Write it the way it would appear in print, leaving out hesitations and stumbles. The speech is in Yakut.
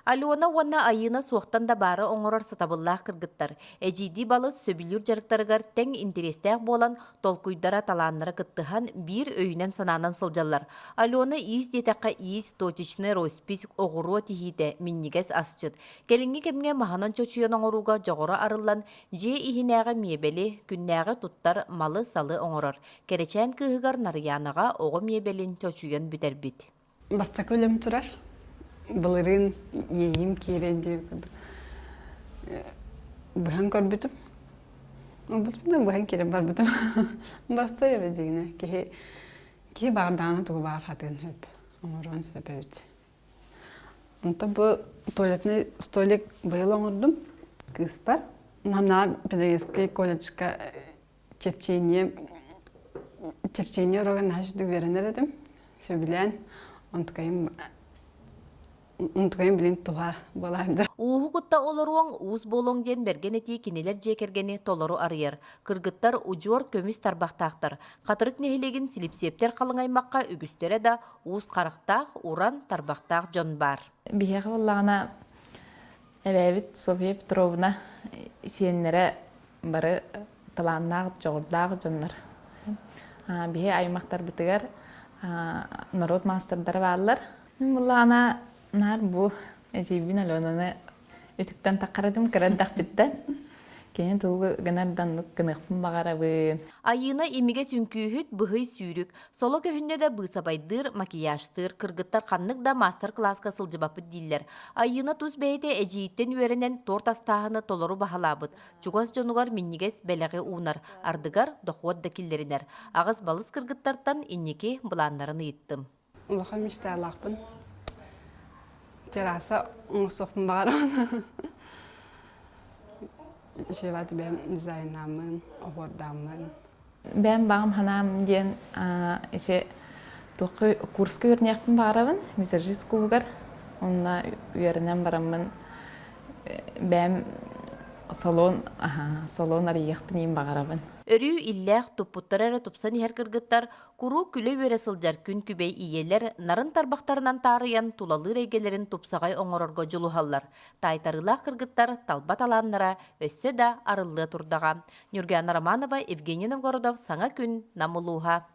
Алена уонна Айыына суохтан да баары оҥорор сатабыллаах кыргыттар. Эдьиийдии балыс сөбүлүүр дьарыктарыгар тэҥ интэриэстээх буолан, толкуйдара, талааннара кыттыһан, биир өйүнэн-санаанан сылдьаллар. Алена иис диэтэххэ иис, точечнай роспись, оҕуруо тиһиитэ, минньигэс асчыт. Кэлиҥҥи кэмҥэ маһынан чочуйан оҥорууга дьоҕура арыллан, дьиэ иһинээҕи миэбэли, күннээҕи туттар малы-салы оҥорор. Кэрэчээн кыыһыгар Нарыйаанаҕа оҕо миэбэлин чочуйан бүтэрбит. Бастакы үлэм турар. Былырыын иэйиим киирэн диэн курдук быһан көрбүтүм. Ылбытым да быһан киирэн барбытым. Боростуой эбит дьиҥинэ. Киһи киһи баардаҕына тугу баар хатыан сөп, оҥоруон сөп эбит. Онтон бу туалетный столик быйыл оҥордум кыыспар. Манна педагогическай колледжка черчение черчение уруогун наһаа үчүгэй үөрэнэр этим. Сөбүлээн онтукайым онтукайым билин туһа буолаан. Ууһу кытта олоруоҥ, уус буолуоҥ диэн бэргэн этии кинилэр дьиэ кэргэни толору арыйар. Кыргыттар удьуор көмүс тарбахтаахтар. Хатырык нэһилиэгин Силипсиэптэр халыҥ аймахха үгүстэрэ да уус харахтаах, уран тарбахтаах дьон баар. Биһиэхэ буоллаҕына эбээбит Софья Петровна сиэннэрэ бары талааннаах, дьоҕурдаах дьоннор. Биһи аймахтарбытыгар норуот маастардара бааллар. Мин буллаҕына наар бу эдьиийбин Аленаны үтүктэн таххарадым кыра эрдэхпиттэн. Кини тугу гынар да оннук гыныахпын баҕарабын. Айыына имигэс үҥкүүһүт, быһый сүүрүк. Соло көһүннэ да быысабайдыыр, макияжтыыр, кыргыттар ханнык да маастар-кылааска сылдьыбаппыт дииллэр. Айыына тус бэйэтэ эдьиийиттэн үөрэнэн торт астааһыны толору баһылаабыт. Чугас дьонугар минньигэс бэлэҕи уунар, ардыгар дохуот да киллэринэр. Аҕыс балыс кыргыттартан инники былааннарын ыйыттым. Улахан мечталаахпын. Терраса оҥостуохпун баҕарабын. Жевать бэйэм дизайннааммын, оһуордааммын. Бэйэм баҕам санаам диэн ити туохха курска үөрэниэхпин баҕарабын, визажист кууһугар. Онно үөрэнэн бараммын бэйэм салон, салон арыйыахпын иин баҕарабын. Өрүү иллээх, туппуттара эрэ тупсан иһэр кыргыттар куруук күлэ-үөрэ сылдьар күн күбэй ийэлэр нарын тарбахтарынан таарыйан тулалыыр эйгэлэрин тупсаҕай оҥорорго дьулуһаллар. Таайтарыылаах кыргыттар талба талааннара өссө да арыллыа турдаҕа. Ньургуяна Романова, Евгений Новгородов, Саҥа күн, Нам улууһа.